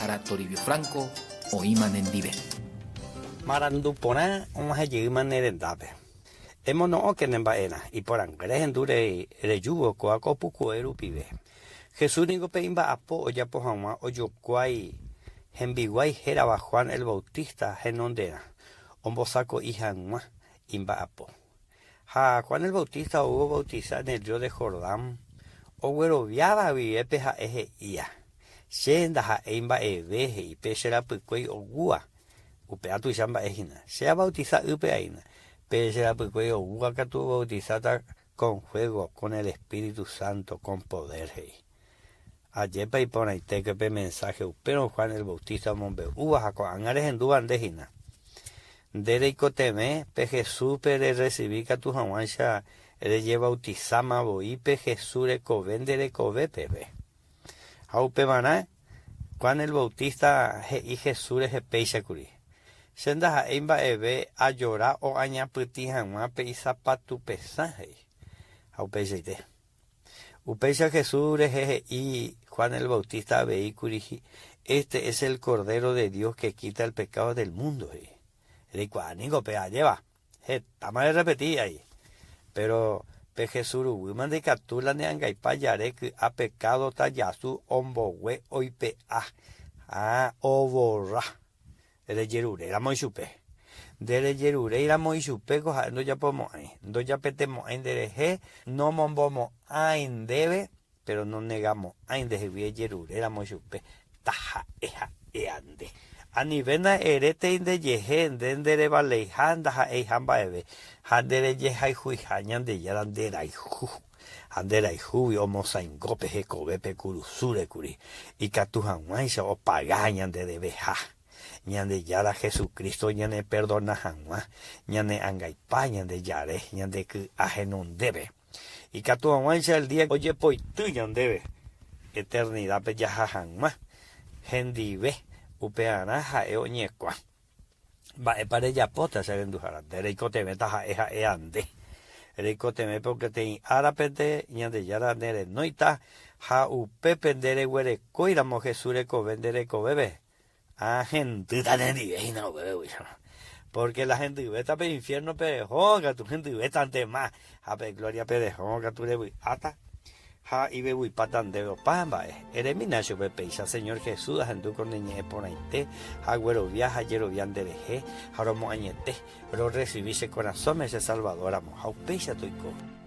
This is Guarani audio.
Sara Toribio Franco oĩma nendive. Marandu porã og̃uahẽ jeýma ne rendápe. Emono'õke ne mba'erã, iporãngue rehendu rejúvo kóa ko pukue rupive. Jesús ningo pe imba'apo ojapo hag̃ua ojokuái hembiguái hérava Juan el Bautista henonderã, ombosako'i hag̃ua imba'apo. Ha Juan el Bautista ou obautisa en el río de Jordán, ogueroviáva guive pe ha'e he'ía, Che ndaha'éi mba'eve, he'i pe che rapykuéi oúva, upéva tuicha mba'e hína. Che abautisa ýpe aína, pe che rapykuéi oúva katu obautisáta con fuego, con el Espíritu Santo, con poder, he'i. Ajépa iporãitéke pe mensáhe upérõ Juan el Bautista omombe'úva ha ko'ág̃a rehendúva nde hína. Nde reikotevẽ pe Jesúspe rerresivi katu hag̃uáicha rejebautisáma voi pe Jesús rekove nde rekove peve. Ha upevarã Juan el Bautista he'i Jesús rehe péicha kuri, Che ndaha'éi mba'eve ajora o añapytĩ hag̃ua pe isapatu pesã, he'i. Ha upeichaite. Upéicha Jesús rehe he'i Juan el Bautista avei kuri, Este es el Cordero de Dios que quita el pecado del mundo, he'i. Reikuaa ningo pe ajéva, hetáma rerrepeti ai. Péro pe Jesús ruguýma ndaikatu la ne angaipa jare ky'a pecado tajasu ombogue oipe'a ha oborra. Rejeruréramo ichupe. Nderejeruréiramo ichupe ko ha'e ndojapomo'ãi, ndojapetemo'ãi nderehe, nomombomo'ãi ndéve, péro nonegamo'ãi ndehegui ejeruréramo ichupe, taha'e ha'éa nde. Anivéna erétei ndejehe nde nderevaleiha ndaha'eiha mba'eve, ha nderejehayhuiha Ñandejára nderayhu, ha nderayhúgui omosãingo pe hekove pe kurusúre kuri, ikatu hag̃uáicha opaga ñande deveha. Ñandejára Jesucristo ñaneperdona hag̃ua ñane angaipa ñande jare ñande ky'a henondépe. Ikatu hag̃uáicha el día ojepoity ñandéve eternidápe jaha hag̃ua hendive, upearã ha'e oñekuã. Mba'épa rejapóta che renduhára? Nde reikotevẽta ha'e ha'éa nde. Reikotevẽ peteĩ árapente Ñandejára nerenóita ha upépe nde reguerekóiramo Jesús rekove nde rekovépe, Ha hendýta nendive hína upépe upéicharõ. Pórke la hendyvéta pe infiérnope reho katu hendyvétantema, ha pe glóriape reho katu revy'áta ha ivevuipáta ndéve opa mba'e. Eremína chupe péicha, Señor Jesús, ahendu ko ne ñe'ẽ porãite, ha aguerovia ha ajerovia nderehe, ha romoañete, rorresivi che korasõme che Salvador ramo, ha upéicha toiko.